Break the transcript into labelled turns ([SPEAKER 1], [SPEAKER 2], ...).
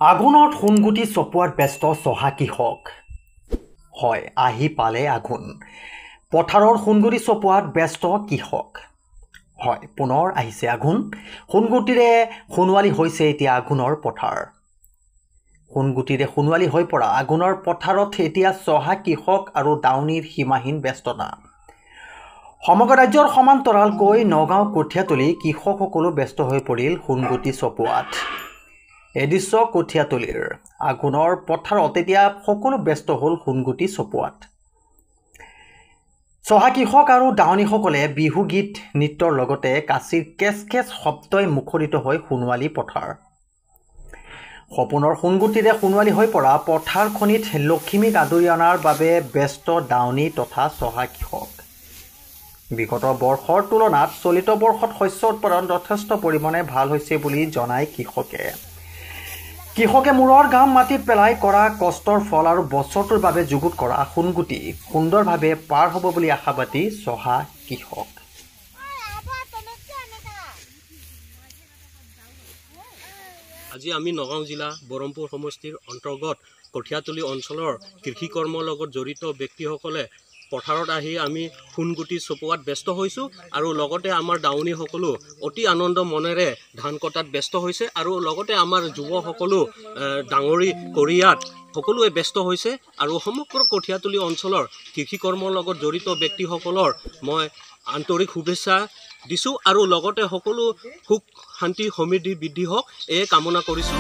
[SPEAKER 1] আঘোণত সোণগুটি চপোৱাত ব্যস্ত চহা কৃষক। হয়, আহি পালে আঘোণ। পথাৰৰ সোণগুটি চপোৱাত ব্যস্ত কৃষক। হয়, পুনৰ আহিছে আঘোণ। সোণগুটিৰে সোণোৱালী হৈছে এতিয়া আঘোণৰ পথাৰ। সোণগুটিৰে সোণোৱালী হৈ পৰা আঘোণৰ পথাৰত এতিয়া চহা কৃষক আৰু দাৱনীৰ সীমাহীন ব্যস্ততা। সমগ্ৰ ৰাজ্যৰ সমান্তৰালকৈ নগাঁও কঠীয়াতলী কৃষকসকলো ব্যস্ত হৈ পৰিল সোণগুটি চপোৱাত। এই দৃশ্য কঠীয়াতলীৰ। আঘোণৰ পথাৰত এতিয়া সকলো ব্যস্ত হ'ল সোণগুটি চপোৱাত। চহা কৃষক আৰু দাৱনীসকলে বিহু গীত নৃত্যৰ লগতে কাঁচিৰ কেচ কেচ শব্দই মুখৰিত হৈ সোণোৱালী পথাৰ। সপোনৰ সোণগুটিৰে সোণোৱালী হৈ পৰা পথাৰখনিত লখিমীক আদৰি অনাৰ বাবে ব্যস্ত দাৱনী তথা চহা কৃষক। বিগত বৰ্ষৰ তুলনাত চলিত বৰ্ষত শস্য উৎপাদন যথেষ্ট পৰিমাণে ভাল হৈছে বুলি জনায় কৃষকে। কৃষকে মূৰৰ ঘাম মাটিত পেলাই কৰা কষ্টৰ ফল আৰু বছৰটোৰ বাবে যুগুত কৰা সোণগুটি সুন্দৰভাৱে পাৰ হ'ব বুলি আশাবাদী চহা কৃষক।
[SPEAKER 2] আজি আমি নগাঁও জিলা বৰমপুৰ সমষ্টিৰ অন্তৰ্গত কঠীয়াতলী অঞ্চলৰ কৃষিকৰ্মৰ লগত জড়িত ব্যক্তিসকলে পথাৰত আহি আমি সোণগুটি চপোৱাত ব্যস্ত হৈছোঁ আৰু লগতে আমাৰ দাৱনীসকলো অতি আনন্দ মনেৰে ধান কটাত ব্যস্ত হৈছে আৰু লগতে আমাৰ যুৱসকলো ডাঙৰি কৰিয়াত সকলোৱে ব্যস্ত হৈছে আৰু সমগ্ৰ কঠীয়াতলী অঞ্চলৰ কৃষিকৰ্মৰ লগত জড়িত ব্যক্তিসকলৰ মই আন্তৰিক শুভেচ্ছা দিছোঁ আৰু লগতে সকলো সুখ শান্তি সমৃদ্ধি বৃদ্ধি হওক এয়ে কামনা কৰিছোঁ।